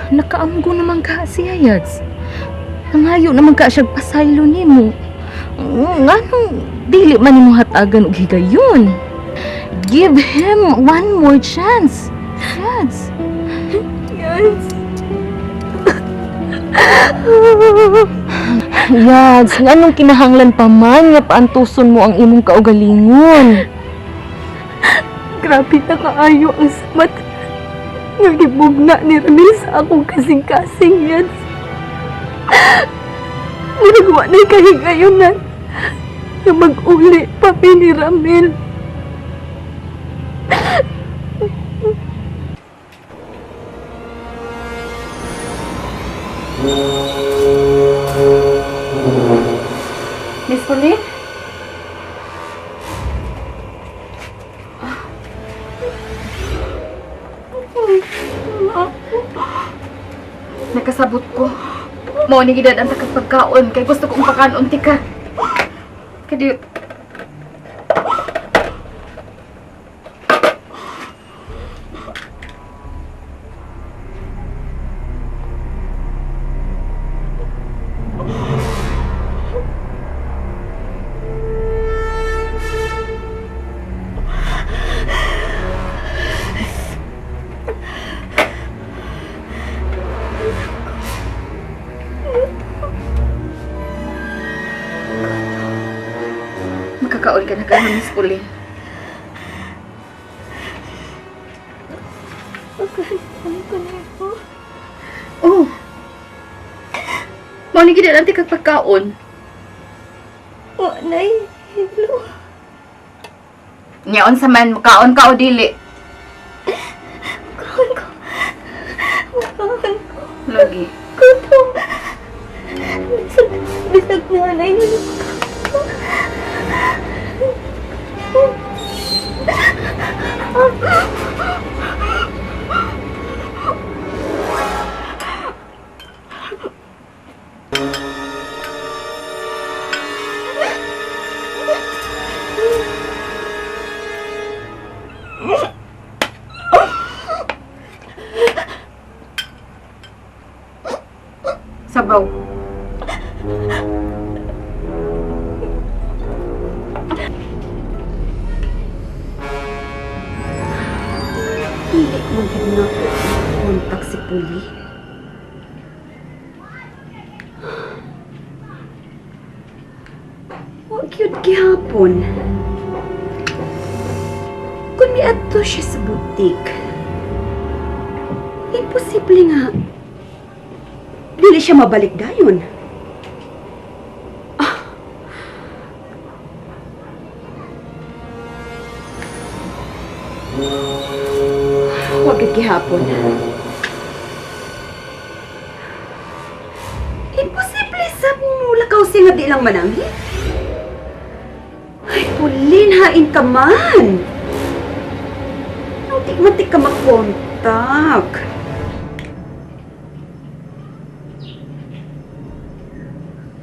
Nakaamgo naman ka siya, Yads. Nangayo naman ka siya pasaylo nimo. Nganong dili man nimo hatagan og higayon? Give him one more chance. Yads. Yads. Yads, nganong kinahanglan pa man nga paantuson mo ang imong kaugalingon? Grabe na kaayo ang samat nga gibugna ni Ramil sa akong kasing-kasing, Yads. Murag wa na'y kahigayonan nga mag-uli pa mi ni Ramil. Miss Pauline? Nakasabot ko. Mao ni gidad ang takag pagkaon kay gusto kong pakanon ti ka. Kadi makakaon ka na karon, Miss Pauline. Oh. Mao ni gidad ang tikag pagkaon. Wa na'y hilo. Nya unsa man mukaon ka o dili? Kaon ko. Kaon ko. Lagi. Gutom. Bisag, bisag nanay. Sabaw. Dili mo gid na kontak si Puli. Wa gyud gihapon. Kung miadto siya sa butik, imposible nga dili siya mabalik dayon. Ah. Wa gyud gihapon. Imposible sa mulakaw siya nga di lang mananghit. Ay, Pauline, hain ka man. Nung di man ti ka makontak.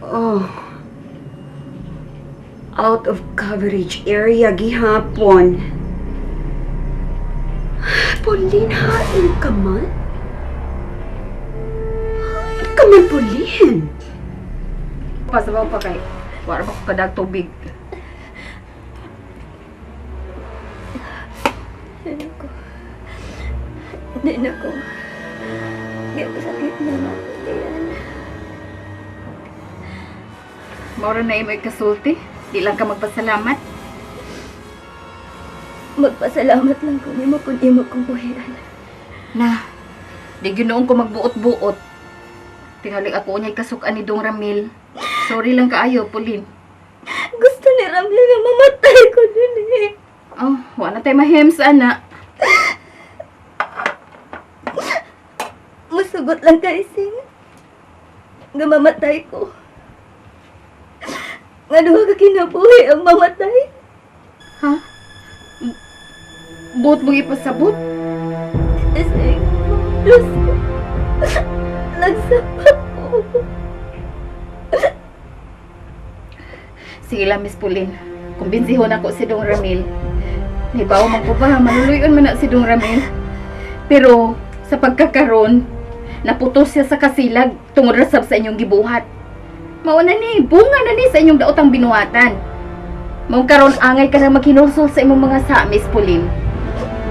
Oh. Out of coverage area gihapon. Pauline, hain ka man? Hain ka man, Pauline. Pasabaw pa kay. Wala ba ko kadag tubig. Hindi ko. Hindi na ko. Hindi ko sakit na matiyan. Maura na imo ikasulti. Di lang ka magpasalamat. Magpasalamat lang ko nimo kung imo kong buhian. Na, di ginoon ko magbuot-buot. Tingali ako unyay kasukan ni Dong Ramil. Sorry lang kaayo, Pauline. Gusto ni Ramil nga mamatay ko din eh. Oh, wala tayo mahems, ana. Musugot lang kay Sing. Nga mamatay ko. Nga duha ka kinabuhi ang mamatay. Ha? Buot mong ipasabot? Sing, Diyos ko. Nagsapak ko. Sige lang, Miss Pauline. Kumbinsihon ako si Dong Ramil. Nahibaw man ko ba, maluluyon man na si Dong Ramil. Pero, sa pagkakaroon, Naputos siya sa kasilag tungod ra sab sa inyong gibuhat. Mao na ni, bunga na ni sa inyong daotang binuhatan. Mao karon angay ka na maghinulsol sa imong mga sa, Miss Pauline.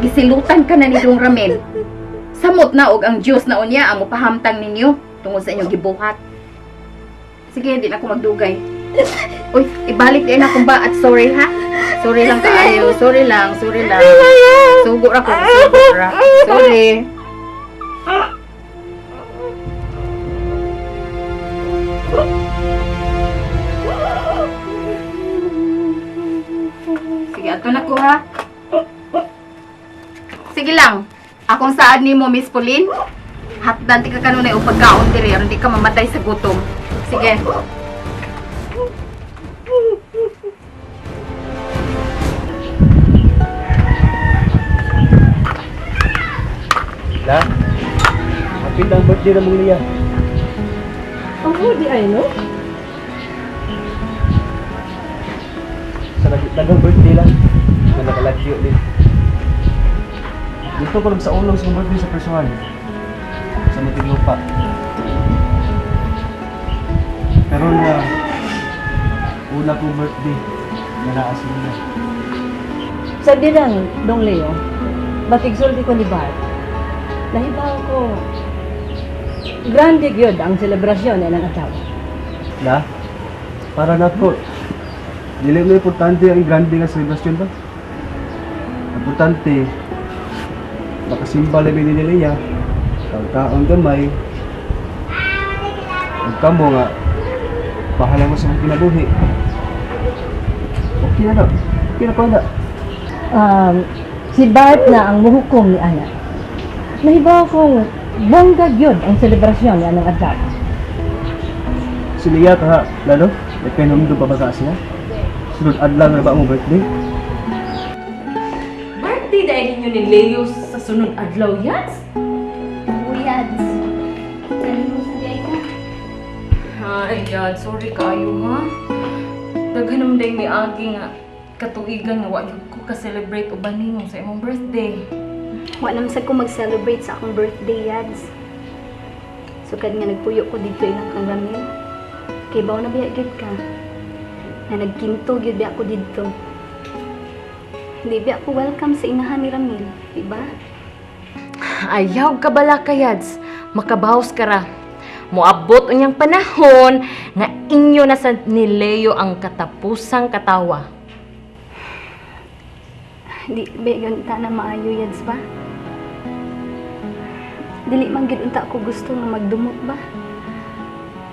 Gisilutan ka na ni Dong Ramil. Samot na og ang Dios na unya ang mopahamtang ninyo tungod sa inyong gibuhat. Sige, di na ako magdugay. Uy, ibalik din akong ba at sorry ha. Sorry lang kaayo. Sorry lang, sorry lang. Sugo ra ko, sugo ra. Sorry. Sige, ato na ko ha. Sige lang. Akong saad nimo, Miss Pauline. Hatdan ti ka kanunay og pagkaon diri aron di ka mamatay sa gutom. Sige. La, hapit ang birthday na mong Lia. Oo, di ay no? Sa daghang birthday lang, na nakalagyo din. Dito ko lang sa ulong sa birthday sa personal. Sa Muntinlupa. Pero na, una kong birthday, na naa si Lia. Sa dirang, Dong Leo, batigsulti ko ni Bart. Nahibaw ko, grande gyud ang selebrasyon ng adlaw. La, para na po. Dili mo importante ang grande nga selebrasyon ba? Importante, makasimba lang ni Lia, pagkaon gamay, ug kamo nga, bahala mo sa akong kinabuhi. Okay na na, okay na po na. Si Bart na ang muhukom ni Ana. Nahibaw kong bongga gyud ang selebrasyon ni anang adlaw. Si Lia ka, lalo, nagkainumdo pa ba ka siya? Sunod adlaw na ba ang birthday? Birthday dahil ninyo ni Leo sa sunod adlaw, Yads? Uyads. Kanino sa di ay ka? Ay, Yad, sorry kaayo ha. Daghan naman dahil may agi nga katuigan nga wa gyud ko ka-celebrate uban nimo sa imong birthday. Wa naman sad ko mag-celebrate sa akong birthday, Yads. Sukad nga nagpuyo ko dito ilang kang Ramil. Kay baw na biya gyud ka. Na nagkinto gyud biya ko didto. Hindi biya ko welcome sa inahan ni Ramil, di ba? Ayaw ka bala ka, Yads. Makabawas ka ra. Moabot unyang panahon nga inyo na sa ni Leo ang katapusang katawa. Di ba yun ta na maayo, Yads ba? Dili man gyud unta ko gusto nga magdumot ba?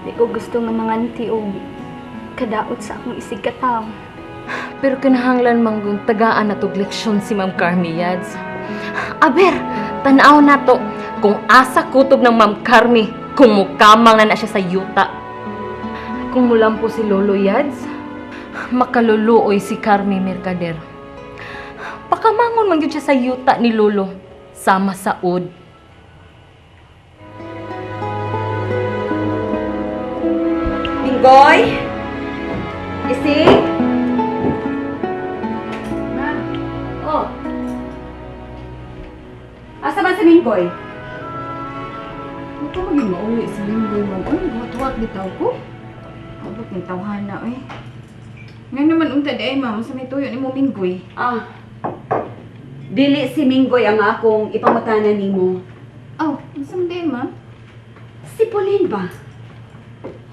Di ko gusto nga manganti og kadaot sa akong isig katawo. Pero kinahanglan manggung tagaan na tog leksyon si Ma'am Carmi, Yads. Aber, tanaw na to kung asa kutob ng Ma'am Carmi kung mukamang na na siya sa yuta. Kung mulampo si Lolo Yads, makaluluoy si Carmi Mercader. Pakamangon man gyud siya sa yuta ni Lolo, sama sa ud. Minggoy? Ising? Oh. Asa man si Minggoy? Ito maging mauwi sa linggo, ma'am. Uy, guwat bitaw ko. Abot ng tawhana, eh. Ngayon naman unta di ay, ma'am. Sa may tuyo ni mo minggoy. Ah. Dili si Minggoy ang akong ipangutana nimo. Oh, unsa man di ay, ma'am? Si Pauline ba?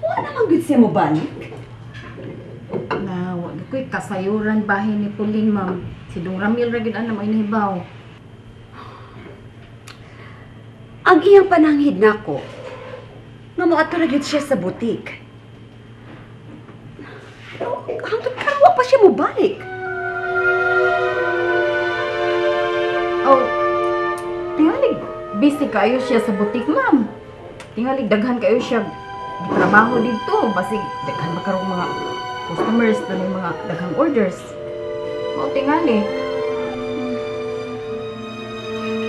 Wala naman gud siya mo balik. Na, wag ko'y kasayuran bahin ni Pauline, ma'am. Si Dong Ramil ra gyud ana may nahibaw. Ang iyang pananghid nako, nga moadto ra gyud siya sa butik. Pero hangtod karon wa pa siya mobalik. Oh, tingalig busy kayo siya sa butik, ma'am. Tingalig daghan kayo siya trabaho dito. Basig daghan ba karong mga customers, dunay mga daghang orders. Mao tingali.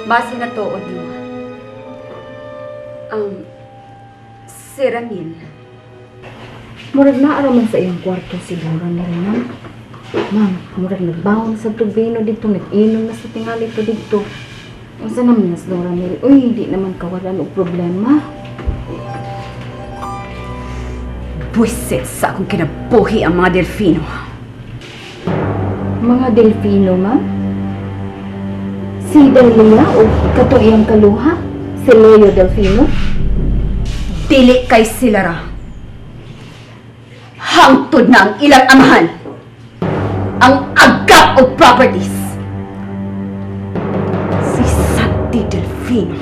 Base na tuod mo. Si Ramil. Murag naa ra man sa iyang kwarto siguro ni ma'am. Ma'am, murag nagbaon sa tubino dito, nag-inom na sa tingali to dito. Unsa naman nas Dong Ramil? Uy, hindi naman kawalan og problema. Buisit sa akong kinabuhi ang mga Delfino. Mga Delfino, ma'am? Si Delia o katong iyang kaluha? Si Leo Delfino? Dili kay sila ra. Hangtod na ang ilang amahan. Ang agap og properties. Si Santi Delfino.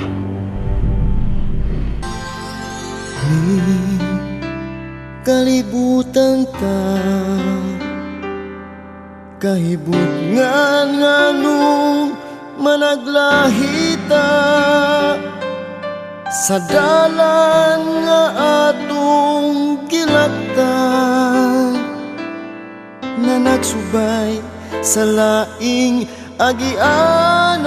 Kalibutan ta, kahibutngan nganong managlahita sa dalan nga atong gilaktan nga nagsubay sa laing agianan.